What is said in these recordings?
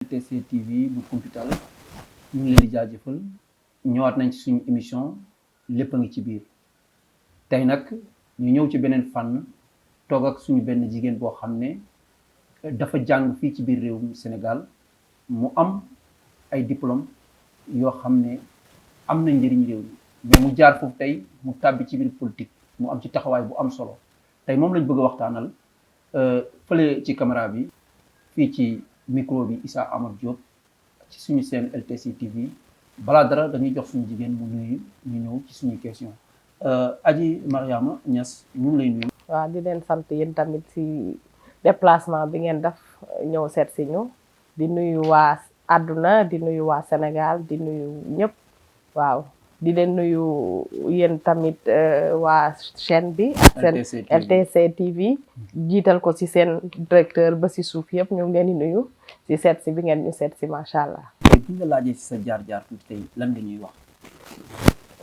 TC TV bu Koumpentoum ñu ngi leen di jaajëfal ñëwaat nañ ci suñu émission lépp a ngi ci biir tey nag ñu ñëw ci beneen fànn toog ak suñu benn jigéen boo xam ne dafa jàng fii ci biir réewum Sénégal mu am ay diplôme yoo xam ne am na njëriñ réew mi mais mu jaar foofu tey mu tàbbi ci biir politique mu am ci taxawaay bu am solo tey moom lañ bëgg a waxtaanal fële ci caméra bi fii ci micro bi Issa Amar Diop ci suñu seen LTC TV balaa dara dañuy jox suñu jigéen mu nuyu ñu ñëw ci suñuy question Adji Mariama Niass ñu ngi lay nuyu. waaw di leen sant yéen tamit ci déplacement bi ngeen def ñëw seet si ñu di nuyu waa àdduna di nuyu waa Sénégal di nuyu ñëpp waaw di leen nuyu yéen tamit waa chaîne bi ak seen LTC TV jiital ko ci seen directeur ba ci suuf yëpp ñu ngi leen di nuyu ci seet si bi ngeen ñu seet si macha allah. tey bu ñu la laajee ci sa jaar-jaar tuuti tey lan nga ñuy wax.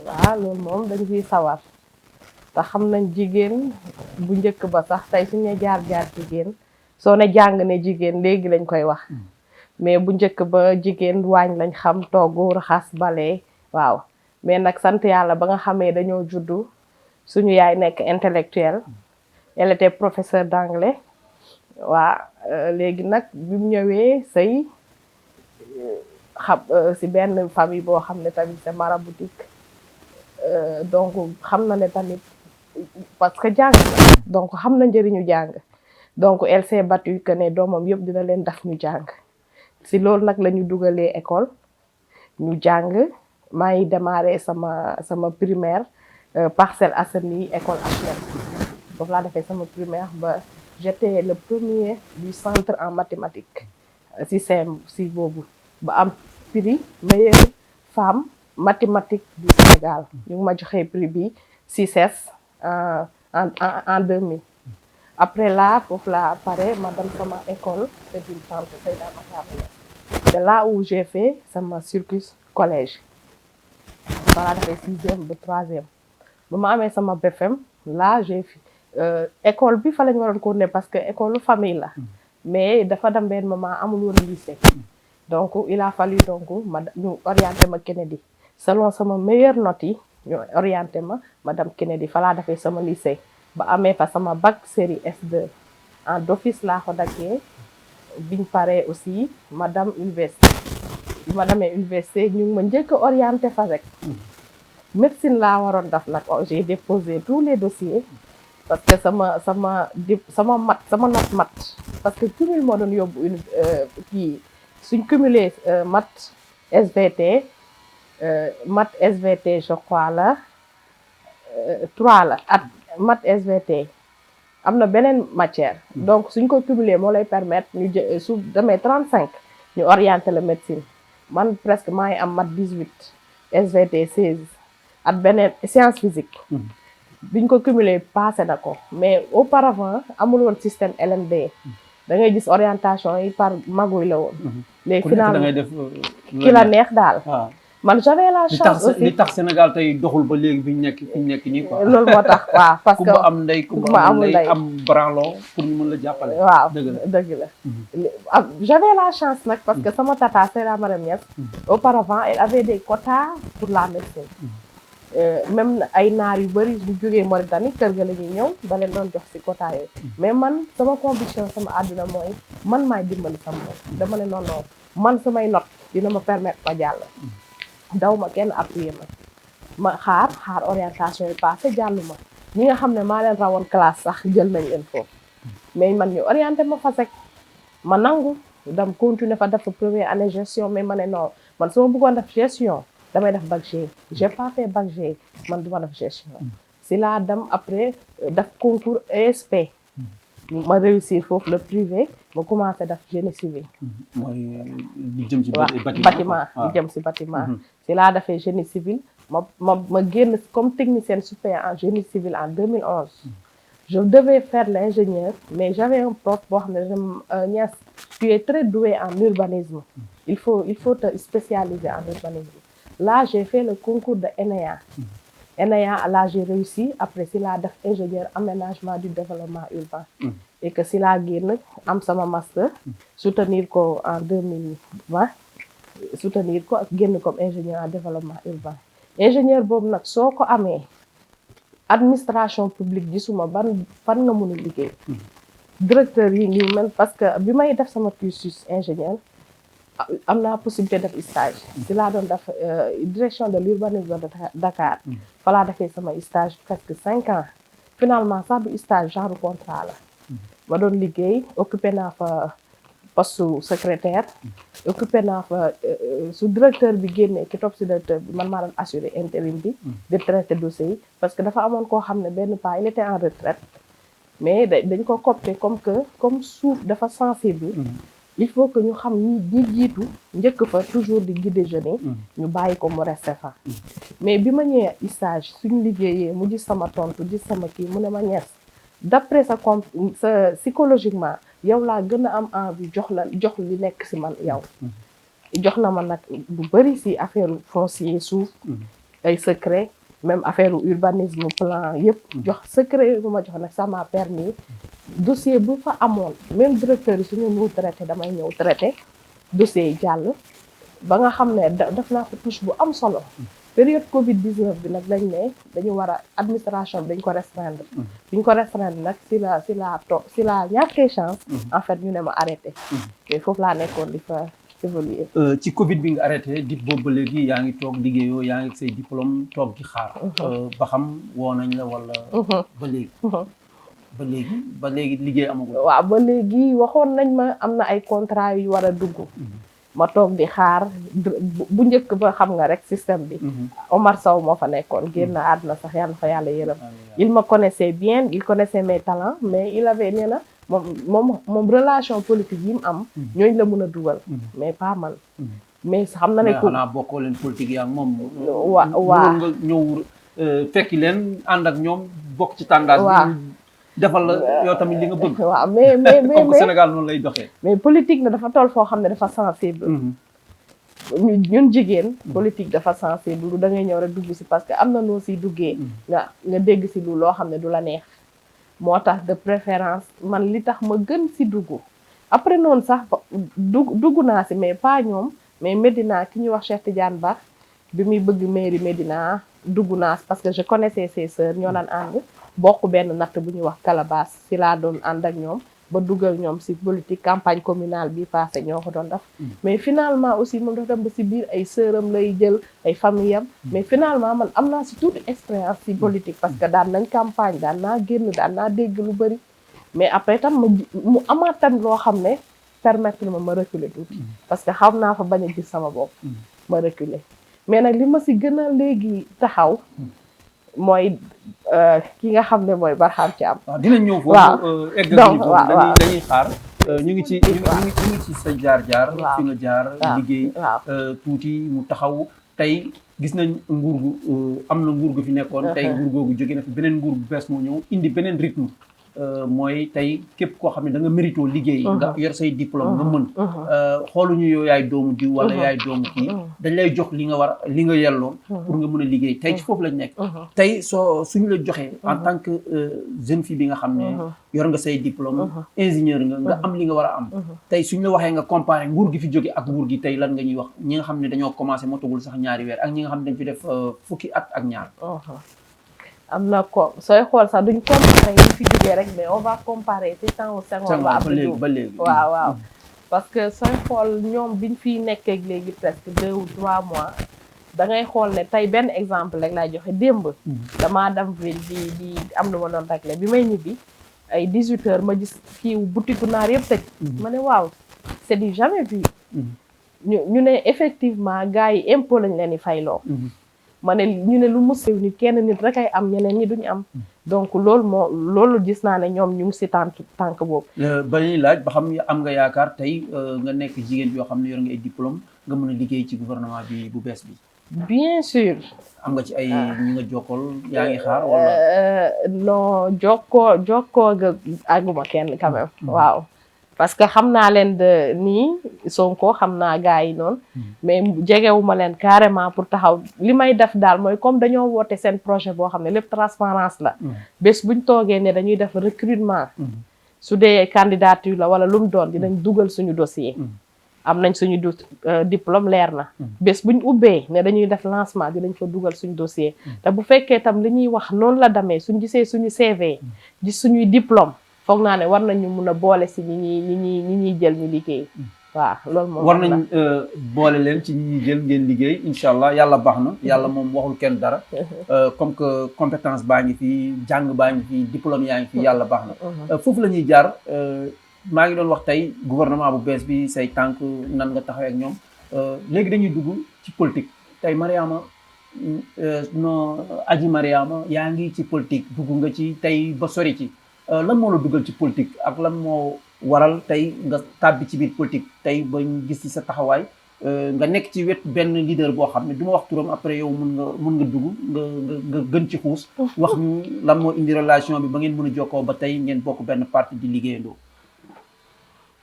waaw loolu moom dañ ciy sawar te xam nañ jigéen bu njëkk ba sax tey suñu ne jaar-jaar jigéen soo ne jàng ne jigéen léegi lañ koy wax mais bu njëkk ba jigéen waañ lañ xam togg raxas bale waaw mais nag sant yàlla ba nga xamee dañoo juddu suñu yaay nekk intellectuelle elle était professeure d'anglais waa léegi nag bi mu ñëwee sëy xam si benn famille boo xam ne tamit c'est maraboutique donc xam na ne tamit parce que jàng na donc xam na njëriñu jàng donc elle s'est battue que ne doomam yëpp dina leen daf ñu jàng si loolu nag la ñu dugalee école ñu jàng maa ngi démarré sama primaire Parcelles Assainies école HLM foofu laa defee sama primaire ba j'étais le premier du centre en mathématiques si CEM si boobu ba am prix meilleure femme mathématique du Sénégal ñu ngi ma joxee prix bi CICES en 2000 après là foofu laa pare ma dem sama école c'est une centre Seyda Mariama Niass c'est là où j'ai fait sama cursus collège voilà dafay 6e ba 3e ba ma amee sama BFM là j'ai école bi fa lañu waroon ko ne parce que école famille la mais dafa dem benn moment amul woon lycée donc il a fallu donc ma ñu orienté ma Kennedy selon sama meilleure note yi ñu orienté ma madame Kennedy fa laa defee sama lycée ba amee fa sama bac série S2 en d'office laa ko daggee biñ paree aussi madame université bi ma demee université ñu ngi ma njëkk a orienté fa rek médecine laa waroon def nag j'ai déposé tous les dossiers parce que sama note mat parce que cumul moo doon yóbbu kii suñ cumulé maths SVT maths SVT je crois la 3 la at maths SVT am na beneen matière donc suñ ko cumulé moo lay permettre ñu su demee 35 ñu orienté la médecine man presque maa ngi am maths 18 SVT 16 at beneen science physique biñ ko cumulé passé na ko mais auparavant amul woon système LMD da ngay gis orientation yi par maguy la woon léegi finalement ki la neex daal man j'avais la chance aussi li tax Sénégal tey doxul ba léegi fi ñu nekk nii quoi loolu moo tax waaw parce que ku ma am ndey ku ma amul ndey am branlon pour ñu mën la jàppale waaw dëgg la j'avais la chance nag parce que sama tata Seyda Mariama Niass auparavant elle avait des quotas pour la médecine même ay naar yu bëri bu jógee Mauritanie kër ga la ñuy ñëw ba leen doon jox ci quota yooyu mais man sama conviction sama àdduna mooy man maay dimbali sama bopp dama ne non man samay note dina ma permettre ma jàll daw ma kenn appuyer ma xaar orientation yi passé jàllu ma ñi nga xam ne maa leen rawoon classe sax jël nañ leen foofu mais man ñu orienté ma fa sek ma nangu dam continuer fa def première année gestion mais ma ne non man su ma bëggoon def gestion damay def bac G j'ai pas fait bac G man duma def gestion si laa dem après def concours ESP ma réussir foofu le privé ma commencé def génie civil mooy lu jëm ci bâtiment lu jëm ci bâtiment si laa defee génie civil ma génn comme technicienne supérieure en génie civil en 2011 je devais faire l'ingénieur mais j'avais un prof boo xam ne Niass tu es très doué en urbanisme il faut te spécialiser en urbanisme là j'ai fait le concours de ENEA ENEA là j'ai réussi après si laa def ingénieur aménagement du développement urbain et que si laa génn am sama master soutenir ko en 2020 soutenir ko ak génn comme ingénieur en développement urbain ingénieur boobu nag soo ko amee administration publique gisuma fan nga mun a liggéey directeur yi ngi mel parce que bi may def sama cursus ingénieur am naa possibilité def stage si laa doon def direction de l'urbanisme de Dakar fa laa defee sama stage presque 5 ans finalement sax du stage genre contrat la ma doon liggéey occupé naa fa poste secrétaire occupé naa fa su directeur bi génnee ki topp si directeur bi man maa doon assuré intérim bi di traité dossier yi parce que dafa amoon koo xam ne benn pas il était en retraite mais dañ ko copté comme suuf dafa sensible il faut que ñu xam ñi jiitu njëkk fa toujours di guider jeunes yi ñu bàyyi ko mu resté fa mais bi ma ñëwee stage suñu liggéeyee mu gis sama tontu gis sama kii mu ne ma ñees d'après sa psychologiquement yow laa gën a am envie jox li nekk si man yow jox na ma nag lu bëri si affaire foncier suuf ay secret même affaire urbanisme plan yëpp jox secret bu ma jox nag ça m'a permis dossier bu fa amoon même directeur yi suñu ñëw traité damay ñëw traité dossier yi jàll ba nga xam ne def naa fa touche bu am solo période Covid 19 bi nag dañ ne dañu war a administration bi dañ ko restreindre biñ ko restreindre nag si la ñàkkee chance en fait ñu ne ma arrêté mais foofu laa nekkoon di fa évoluer ci Covid bi nga arrêté dit boobu ba léegi yaa ngi toog liggéeyoo yaa ngi say diplôme toog di xaar ba xam woo nañ la wala ba léegi liggéey amagul waaw ba léegi waxoon nañ ma am na ay contrat yu war a dugg ma toog di xaar bu njëkk ba xam nga rek système bi Omar Sow moo fa nekkoon génn àdduna sax yàlla fa yàlla yërëm il me connaissait bien il connaissait mes talents mais il avait nee na moom relation politique yi mu am ñooñu la mën a dugal mais pas man mais xam na ne ko xanaa bokkoo leen politique yaa moom waa nga ñëw fekki leen ànd ak ñoom bokk ci tàngaas bi defal la yow tamit li nga bëgg waaw mais comme Sénégal noonu lay doxee mais politique na dafa toll foo xam ne dafa sensible ñun jigéen politique dafa sensible lu da ngay ñëw rek dugg si parce que am na noo siy duggee nga dégg si lu loo xam ne du la neex moo tax de préférence man li tax ma gën si dugg après noonu sax dugg naa si mais pas ñoom mais Médina ki ñuy wax Cheikh Tidiane Ba bi muy bëgg mairie Médina dugg naa parce que je connaissais ses sœurs ñoo daan ànd bokk benn natt bu ñuy wax calebasse si laa doon ànd ak ñoom ba dugal ñoom si politique campagne communale bi passé ñoo ko doon def mais finalement aussi moom dafa dem ba si biir ay sœuram lay jël ay famille am mais finalement man am naa si toute expérience si politique parce que daan nañ campagne daan naa génn daan naa dégg lu bëri mais après tam mu amaat tam loo xam ne permettre ma reculer tuuti parce que xam naa fa bañ a gis sama bopp ma reculer mais nag li ma si gën a léegi taxaw mooy ki nga xam ne mooy Barham Thiam. waaw dinañ ñëw foofu eggal ñu foofu dañuy xaar ñu ngi ci sa jaar-jaar fi nga jaar liggéey tuuti mu taxaw tey gis nañ nguur gu am na nguur gu fi nekkoon tey nguur googu jóge na fi beneen nguur gu bees moo ñëw indi beneen rythme mooy tey képp koo xam ne da nga mérito liggéey nga yor say diplôme nga mën xooluñu yow yaay doomu diw wala yaay doomu kii dañ lay jox li nga yelloon pour nga mën a liggéey tey ci foofu lañ nekk tey suñu la joxee en tant que jeune fille bi nga xam ne yor nga say diplôme ingénieur nga am li nga war a am tey suñu la waxee nga comparé nguur gi fi jóge ak nguur gi tey lan nga ñuy wax ñi nga xam ne dañoo commencé motagul sax ñaari weer ak ñi nga xam ne dañ fi def fukki at ak ñaar am na ko sooy xool sax duñ comparer yi fi jógee rek mais on va comparer ci temps Senghor ba léegi waaw parce que sooy xool ñoom biñ fiy nekkee léegi presque 2 ou 3 mois da ngay xool ne tey benn exemple rek laay joxe démb damaa dem ville di am lu ma doon réglé bi may ñibbi ay 18 heures ma gis kii boutique naar yëpp tëj ma ne waaw c'est du jamais vu ñu ne effectivement gars yi impôt lañ leen di fayloo ma ne ñu ne lu mu sew ni kenn nit rek ay am ñeneen ñi duñu am donc loolu gis naa ne ñoom ñu ngi si tànk boobu ba ñuy laaj ba xam am nga yaakaar tey nga nekk jigéen yoo xam ne yor nga ay diplôme nga mën a liggéey ci gouvernement bi bu bees bi bien sûr am nga ci ay ñi nga jokkool yaa ngi xaar wala non jokkoo ga àgguma kenn quand même waaw parce que xam naa leen de nii Sonko xam naa gars yi noonu mais jegewuma leen carrément pour taxaw li may def daal mooy comme dañoo woote seen projet boo xam ne lépp transparence la bés buñ toogee ne dañuy def recrutement su dee candidature la wala lu mu doon dinañ dugal suñu dossier am nañ suñu diplôme leer na bés buñ ubbee ne dañuy def lancement dinañ fa dugal suñu dossier te bu fekkee tam li ñuy wax noonu la demee suñ gisee suñu CV gis suñuy diplôme foog naa ne war nañu mun a boole si ñi ñuy jël ñu liggéey waaw loolu moom war nañ boole leen ci ñi ñuy jël ngeen liggéey incha allah yàlla baax na yàlla moom waxul kenn dara comme que compétence baa ngi fi jàng baa ngi fi diplôme yaa ngi fi yàlla baax na foofu la ñuy jaar maa ngi doon wax tey gouvernement bu bees bi say tànk nan nga taxawee ak ñoom léegi dañuy dugg ci politique tey Mariama Adji Mariama yaa ngi ci politique dugg nga ci tey ba sori ci lan moo la dugal ci politique ak lan moo waral tey nga tàbbi ci biir politique tey ba ñu gis ci sa taxawaay nga nekk ci wet benn leader boo xam ne du ma wax turam après yow mun nga dugg nga gën ci xuus wax ñu lan moo indi relation bi ba ngeen mën a jokkoo ba tey ngeen bokk benn parti di liggéeyandoo.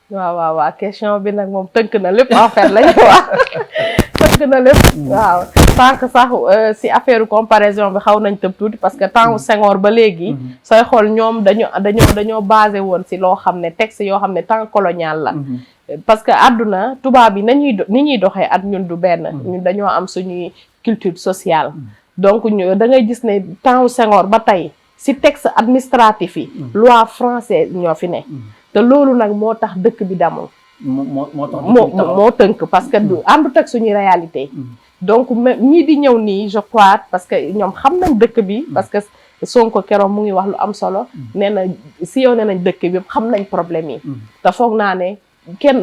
waaw question bi nag moom tënk na lépp en fait lañu wax tënk na lépp waaw sànq sax si affaire comparaison bi xaw nañ tëb tuuti parce que temps Senghor ba léegi sooy xool ñoom dañoo basé woon si loo xam ne texte yoo xam ne temps colonial la parce que àdduna tubaab yi ni ñuy doxee at ñun du benn ñun dañoo am suñuy culture sociale donc da ngay gis ne temps Senghor ba tey si texte administratif yi loi française ñoo fi ne te loolu nag moo tax dëkk bi damul moo tënk parce que du àndut ak suñuy réalité donc ñii di ñëw nii je crois parce que ñoom xam nañ dëkk bi parce que Sonko keroog mu ngi wax lu am solo nee na si yow nee nañ dëkk bi xam nañ problème yi te foog naa ne kenn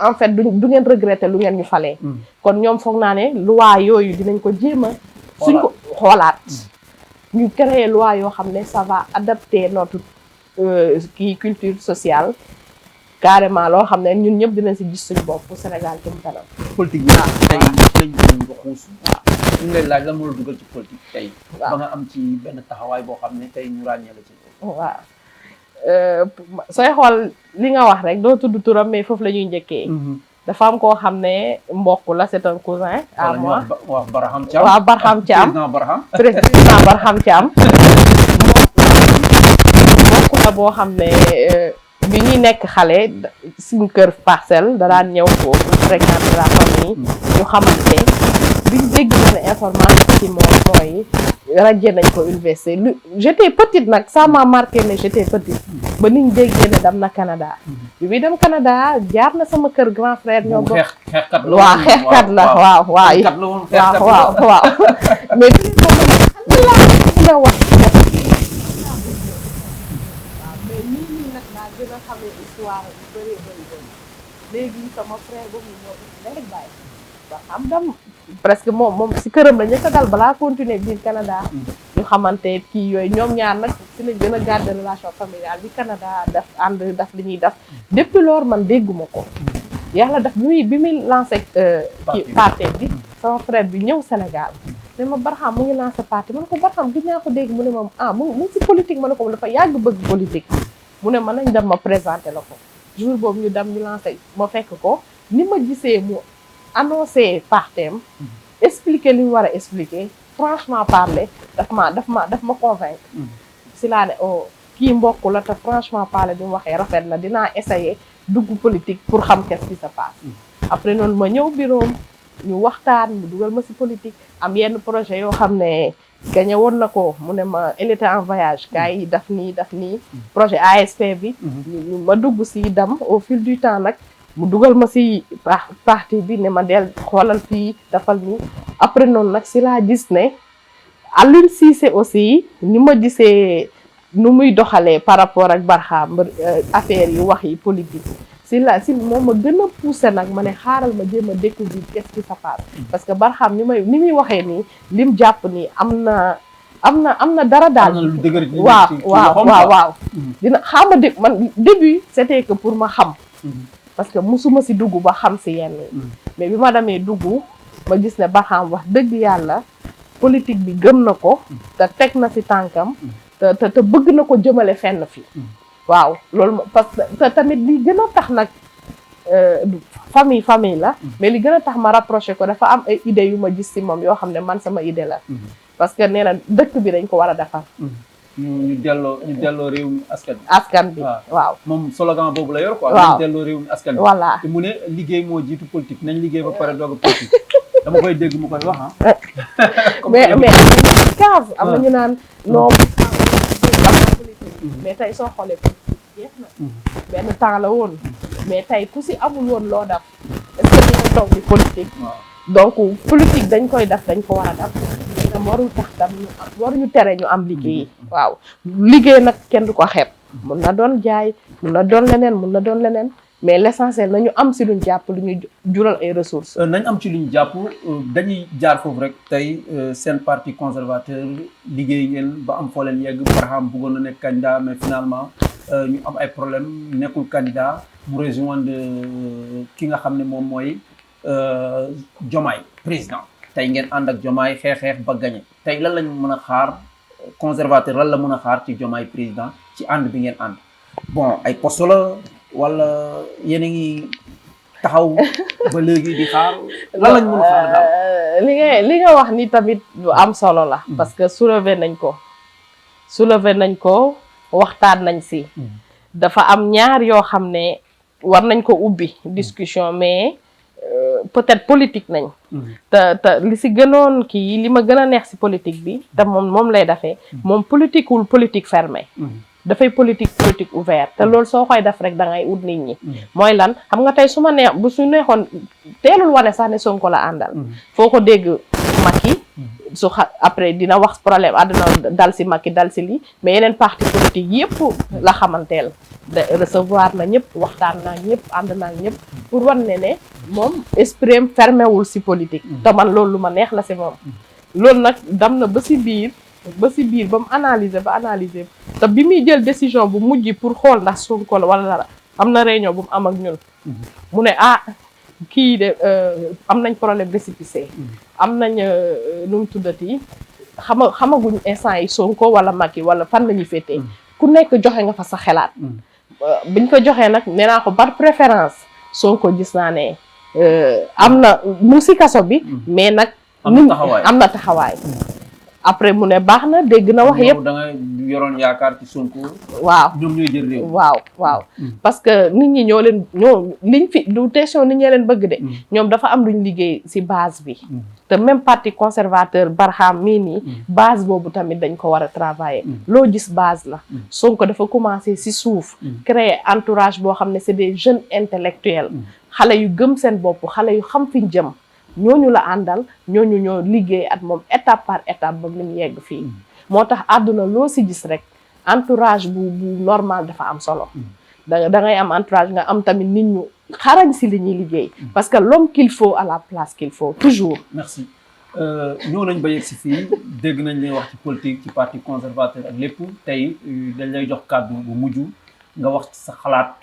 en fait du ngeen regretter lu ngeen ñu falee kon ñoom foog naa ne loi yooyu dinañ ko jéem a suñ ko xoolaat ñu créer loi yoo xam ne ça va adapter notre kii culture sociale carrément loo xam ne ñun ñëpp dinañ si gis suñu bopp pour Sénégal jëm kanam. politique bi tey lañ nga xuus ñu lay laaj lan moo la dugal ci politique tey ba nga am ci benn taxawaay boo xam ne tey ñu ràññee la ci waaw sooy xool li nga wax rek doo tudd turam mais foofu la ñuy njëkkee dafa am koo xam ne mbokk la c'est un cousin à moi waaw Barham Thiam waaw Barham Thiam président Barham Thiam mbokk la boo xam ne bi ñuy nekk xale suñu kër parcelle da daan ñëw foofu fréquenter la famille ñu xamante biñ dégg na information ci moom mooy rajee nañ ko université j'étais petite nag ça m'a marqué ne j'étais petite ba niñ déggee ne dem na Canada bi muy dem Canada jaar na sama kër grand frère ñoo bokk waaw xeexkat la waaw mais la wax gën a xamee histoire yu bëree bëri léegi sama frère boobu ñoo ndey bàyyi ba xam dam presque moom si këram la njëkk a dal balaa continuer biir Canada ñu xamante kii yooyu ñoom ñaar nag si lañ gën a garder relation familiale bi Canada daf ànd daf li ñuy def depuis lors man dégguma ko yàlla daf bi muy lancé kii parti bi sama frère bi ñëw Sénégal ne ma Barham mu ngi lancé parti ma ne ko Barham gis naa ko dégg mu ne ma mu ngi si politique ma ne ko dafa yàgg bëgg politique mu ne mën nañ dem ma présenté la ko jour boobu ñu dem ñu lancé ma fekk ko ni ma gisee mu annoncé partem expliquer li mu war a expliquer franchement parler daf ma convaincre si laa ne kii mbokk la te franchement parler bi mu waxee rafet na dinaa essayer dugg politique pour xam qu'est-ce qui se passe après noonu ma ñëw bureau ñu waxtaan mu dugal ma si politique am yenn projet yoo xam ne gañe woon na ko mu ne ma elle était en voyage gars yi daf nii projet ASP bi ma dugg si dem au fil du temps nag mu dugal ma si parti bi ne ma del xoolal fii dafal nii après noonu nag si laa gis ne Aliou Cissé aussi ni ma gisee nu muy doxalee par rapport ak Barham affaire yi wax yi politique si moom ma gën a poussé nag ma ne xaaral ma jéem a découvrir qu'est-ce qui se passe parce que Barham ni muy waxee nii lim jàpp nii am na dara daal waaw dina xaama dé man début c'était que pour ma xam parce que musuma si dugg ba xam si yenn mais bi ma demee dugg ma gis ne Barham wax dëgg yàlla politique bi gëm na ko te teg na si tànkam te bëgg na ko jëmale fenn fi waaw loolu parce que tamit li gën a tax nag famille la mais li gën a tax ma rapproché ko dafa am ay idées yu ma gis ci moom yoo xam ne man sama idée la parce que nee na dëkk bi dañ ko war a defar ñu delloo réew mi askan bi waaw moom slogan boobu la yor quoi waaw ñu delloo réew mi askan bi voilà te mu ne liggéey moo jiitu politique nañ liggéey ba pare doog a politique dama koy dégg mu koy wax mais case am na ñu naan non mais tey soo xoolee politique jeex na benn temps la woon mais tey ku si amul woon loo def est-ce que dina toog di politique donc politique dañ koy def dañ ko war a def tam warul tax tam ñu am waruñu tere ñu am liggéey waaw liggéey nag kenn du ko xeeb mun na doon jaay mun na doon leneen mais l'essentiel nañu am si luñ jàpp lu ñu jural ay ressources nañ am ci luñ jàpp dañuy jaar foofu rek tey seen parti conservateur liggéey ngeen ba am foo leen yegg Barham bëggoon na nekk candidat mais finalement ñu am ay problème nekkul candidat mu rejoindre ki nga xam ne moom mooy Diomaye président tey ngeen ànd ak Diomaye xeex ba gagné tey lan lañ mën a xaar conservateur lan la mën a xaar ci Diomaye président ci ànd bi ngeen ànd bon ay poste la wala yéen a ngi taxaw ba léegi di xaar lan lañ mën a xaar daal li nga wax ni tamit lu am solo la parce que soulever nañ ko waxtaan nañ si dafa am ñaar yoo xam ne war nañ ko ubbi discussion mais peut-être politique nañ te li si gënoon kii li ma gën a neex si politique bi te moom lay defee moom politique fermé dafay politique ouvert te loolu soo koy def rek da ngay ut nit ñi mooy lan xam nga tey su neexoon teelul wane sax ne Sonko la àndal foo ko dégg Macky après dina wax problème àdduna dal si Macky dal si lii mais yeneen parti politique yëpp la xamanteel de recevoir na ñëpp waxtaan naa ñëpp ànd naa ñëpp pour wan ne moom esprit fermé wul si politique te man loolu lu ma neex la si moom loolu nag dam na ba si biir ba mu analyser te bi muy jël décision bu mujj pour xool ndax Sonko la wala dara am na réunion bu mu am ak ñun mu ne kii de am nañ problème récépissé am nañ nu mu tuddati xamaguñ instant yi Sonko wala Macky wala fan la ñuy féetee ku nekk joxe nga fa sa xalaat biñ ko joxee nag nee naa ko par préférence Sonko gis naa ne am na mu si kaso bi mais nag am na taxawaay après mu ne baax na dégg na wax yëpp da nga yoroon yaakaar ci Sonko waaw ñoom ñooy jël réew waaw parce que nit ñi ñoo liñ fi du question nit ñee leen bëgg de ñoom dafa am luñ liggéey si base bi te même parti conservateur Barham mii nii base boobu tamit dañ ko war a travailler loo gis base la Sonko dafa commencé si suuf créer entourage boo xam ne c'est des jeunes intellectuels xale yu gëm seen bopp xale yu xam fiñ jëm ñooñu la àndal ñooñu ñoo liggéey at moom étape par étape ba mu yegg fii moo tax àdduna loo si gis rek entourage bu normal dafa am solo da ngay am entourage nga am tamit nit ñu xarañ si li ñuy liggéey parce que l'homme qu'il faut à la place qu'il faut toujours merci ñëw nañ ba yegg si fii dégg nañ lay wax ci politique ci parti conservateur ak lépp tey dañ lay jox kàddu bu mujj nga wax ci sa xalaat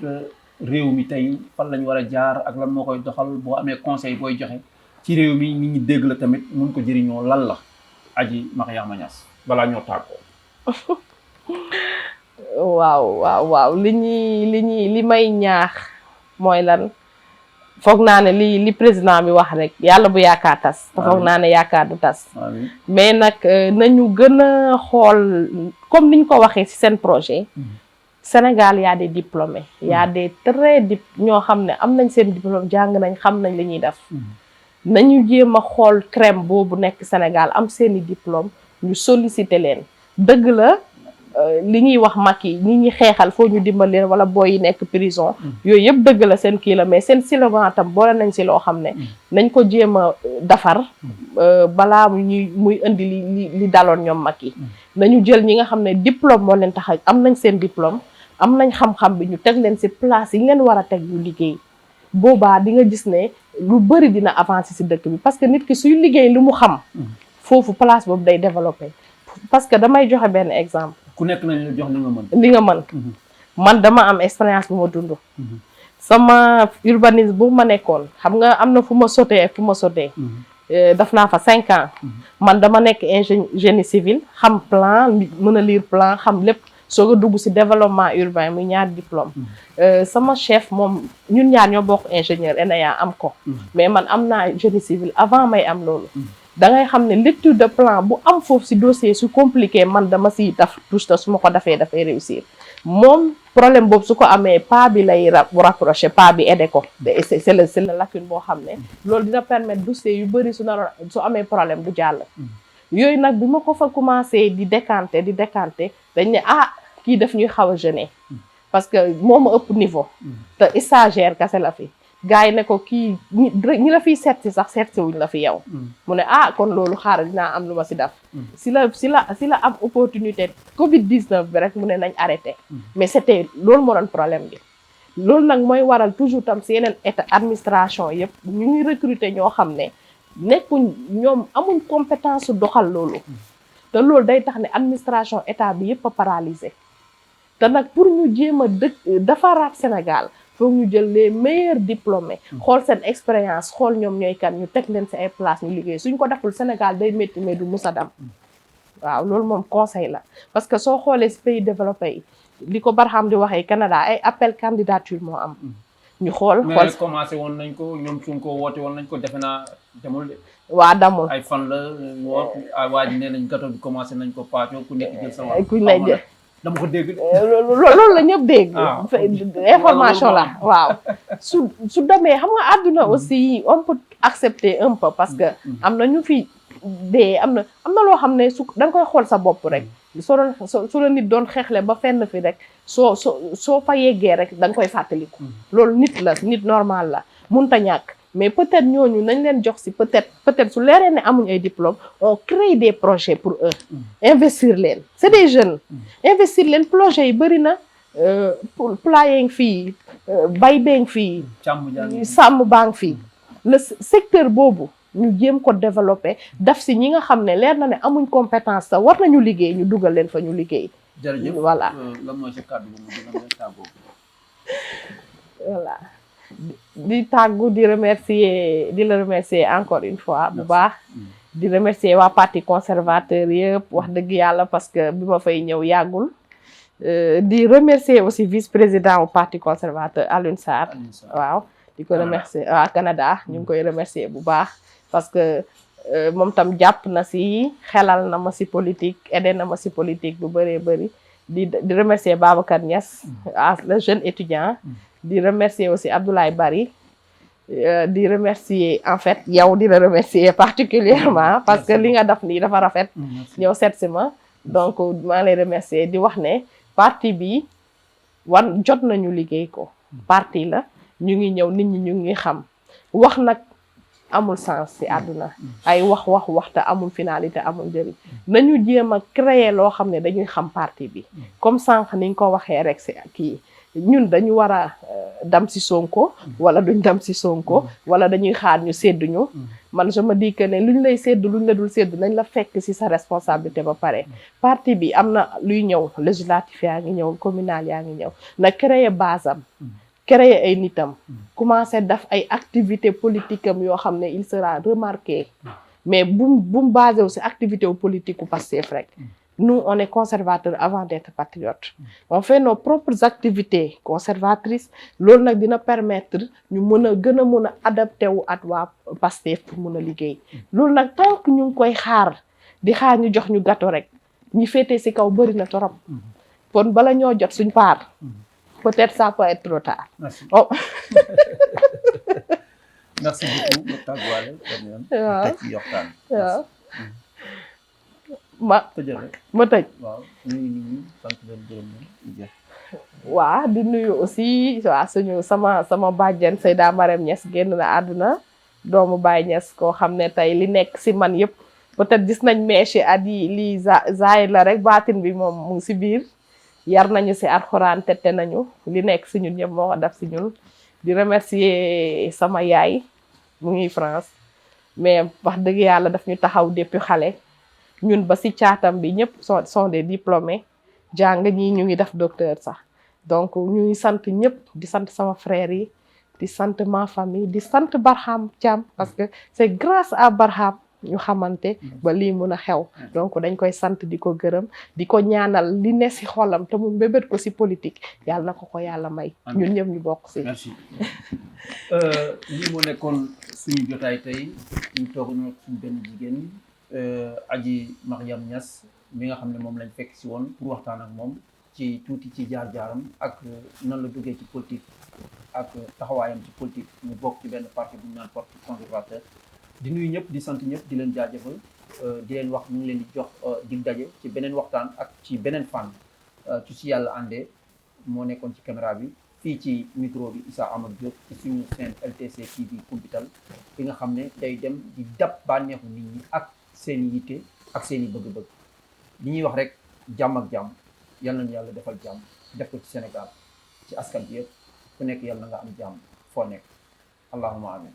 réew mi tey fan lañ war a jaar ak lan moo koy doxal boo amee conseil booy joxe ci réew mi nit ñi dégg la tamit mun ko jëriñoo lan la Adji Mariama Niass balaa ñoo tàggoo waaw li may ñaax mooy lan foog naa ne li président bi wax rek yàlla bu yaakaar tas te foog naa ne yaakaar du tas mais nag nañu gën a xool comme niñ ko waxee ci seen projet Sénégal y a des diplômés y a des ñoo xam ne am nañ seen diplôme jàng nañ xam nañ li ñuy def nañu jéem a xool crème boobu nekk Sénégal am seeni diplôme ñu solliciter leen dëgg la li ñuy wax Macky ñi ñuy xeexal foo ñu dimbal leen wala booy yi nekk prison yooyu yëpp dëgg la seen kii la mais seen slogan tam boole nañ si loo xam ne nañ ko jéem a defar balaa muy indi li daloon ñoom Macky nañu jël ñi nga xam ne diplôme moo leen tax am nañ seen diplôme am nañ xam-xam bi ñu teg leen si place yi ñu leen war a teg ñu liggéey boobaa di nga gis ne lu bëri dina avancer si dëkk bi parce que nit ki suy liggéey lu mu xam foofu place boobu day développer parce que damay joxe benn exemple ku nekk nañ la jox li nga mën man dama am expérience bu ma dund sama urbanisme bu ma nekkoon xam nga am na fu ma sotee def naa fa 5 ans man dama nekk génie civil xam plan mën a lire plan xam lépp soog a dugg si développement urbain muy ñaari diplôme sama chef moom ñun ñaar ñoo bokk ingénieur ENEA am ko mais man am naa génie civil avant may am loolu da ngay xam ne lecture de plan bu am foofu si dossier su compliqué man dama si daf touche te su ma ko defee dafay réussir moom problème boobu su ko amee pas bi lay rapproché pas bi aidé ko c'est la lacune boo xam ne loolu dina permettre dossier yu bëri su amee problème du jàll yooyu nag bi ma ko fa commencé di décanter dañ ne kii daf ñuy xaw a gêner parce que moo ma ëpp niveau te stagiaire kese la fi gars yi ne ko kii ñi la fiy seet si sax seet si wuñ la fi yow mu ne kon loolu xaaral dinaa am lu ma si def si la am opportunité Covid 19 bi rek mu ne nañ arrêté mais c'était loolu moo doon problème bi loolu nag mooy waral toujours tam si yeneen état administration yëpp ñu ngi recruter ñoo xam ne nekkuñ ñoom amuñ compétence su doxal loolu te loolu day tax ne administration état bi yëpp a paralysé te nag pour ñu jéem a defaraat Sénégal foog ñu jël les meilleurs diplômés xool seen expérience xool ñoom ñooy kan ñu teg leen si ay place ñu liggéey suñ ko deful Sénégal day métti mais du musa dem waaw loolu moom conseil la parce que soo xoolee si pays développé yi li ko Barham di waxee Canada ay appel candidature moo am ñu xool commencé woon nañ ko ñoom suñ ko woote woon nañ ko defe naa demul de waa damul ay fan la waa ji nee nañ gato bi commencé nañ ko paacoo ku nekk jël sa wàll kuñ lay jël dama ko dégg loolu la ñëpp dégg information la waaw su demee xam nga àdduna aussi on peut accepter un peu parce que am na ñu fi dee am na loo xam ne su da nga koy xool sa bopp rek su la nit doon xeexle ba fenn fi rek soo fa yeggee rek da nga koy fàttaliku loolu nit normal la munta ñàkk mais peut-être ñooñu nañ leen jox si peut-être su leeree ne amuñ ay diplôme on crée des projets pour eux investir leen c'est des jeunes investir leen projet yi bëri na poulailler fii bay beeng fii sàmm baa ngi fii le secteur boobu ñu jéem ko développer daf si ñi nga xam ne leer na ne amuñ compétence sa war nañu liggéey ñu dugal leen fa ñu liggéey jërëjëf voilà lan mooy sa kàddu bu mu voilà di tàggu di la remercier encore une fois bu baax di remercier waa parti conservateur yëpp wax dëgg yàlla parce que bi ma fay ñëw yàggul di remercier aussi vice-président au parti conservateur Alioune Sarr waaw di ko remercier waa Canada ñu ngi koy remercier bu baax parce que moom tam jàpp na si xelal na ma si politique aidé na ma si politique bu bëree bëri di remercier Babacar Niass le jeune étudiant di remercier aussi Abdoulaye Bari di remercier en fait yow di la remercier particulièrement parce que li nga def nii dafa rafet ñëw seet si ma donc maa ngi lay remercier di wax ne parti bi jot nañu liggéey ko parti la ñu ngi ñëw nit ñi ñu ngi xam wax nag amul sens ci àdduna ay wax te amul finalité amul njëriñ nañu jéem a créer loo xam ne dañuy xam parti bi comme sànq ni nga ko waxee rek ci kii ñun dañu war a dem ci Sonko wala duñ dem ci Sonko wala dañuy xaar ñu sédduñu man je me dis que ne luñ lay séddu luñ la dul séddu nañ la fekk ci sa responsabilité ba pare parti bi am na luy ñëw législatif yaa ngi ñëw communal yaa ngi ñëw na créer base am créer ay nitam commencer def ay activité politique am yoo xam ne il sera remarqué mais bu basé wu ci activité wu politique u Pastef rek nous on est conservateurs avant d'être patriotes on fait nos propres activités conservatrices loolu nag dina permettre ñu gën a adapté wu at waa Pastef pour mën a liggéey loolu nag tant que ñu ngi koy xaar ñu jox ñu gâteau rek ñi féetee ci kaw bëri na torop kon bala ñoo jot suñ part peut-être ça peut être trop tard. Merci. Oh. Merci beaucoup docteur Goualé. waaw ma tëj. waaw di nuyu aussi waa suñu sama bàjjen Seyda Marème Niass génn na àdduna doomu Baye Niass koo xam ne tey li nekk ci man yëpp peut-être gis nañ mèche at yi lii zaahir la rek baatin bi moom mu ngi ci biir. yar nañu ci alxuraan tette nañu li nekk ci ñun ñëpp moo ko def ci ñun di remercier sama yaay mu ngi France mais wax dëgg yàlla daf ñu taxaw depuis xale ñun ba ci caatam bi ñëpp sont des diplômés jàng ñii ñu ngi def docteur sax donc ñu ngi sant ñëpp di sant sama frère yi di sant ma famille di sant Barham Thiam parce que c'est grâce à Barham ñu xamante ba lii mun a xew donc dañ koy sant di ko gërëm di ko ñaanal li ne si xolam te mu mbébét ko si politique yàlla na ko yàlla may ñun ñëpp ñu bokk si. merci lii moo nekkoon suñu jotaay tey ñu toog na suñu benn jigéen Adji Mariam Niass mi nga xam ne moom lañ fekk si woon pour waxtaan ak moom ci tuuti ci jaar-jaaram ak nan la duggee ci politique ak taxawaayam ci politique ñu bokk ci benn parti bu ñu naan parti conservateur di nuyu ñëpp di sant ñëpp di leen jaajëfal di leen wax ñu ngi leen di jox dig daje ci beneen waxtaan ak ci beneen fànn ci si yàlla àndee moo nekkoon ci caméra bi fii ci micro bi Issa Amadou Diop ci suñu chaîne LTC TV Kumpital bi nga xam ne day dem di dab bànneexu nit ñi ak seen i yitte ak seen i bëgg-bëgg li ñuy wax rek jàmm ak jàmm yal nañu yàlla defal jàmm def ko ci Sénégal ci askan bi yëpp ku nekk yàlla na nga am jàmm foo nekk allahumma amin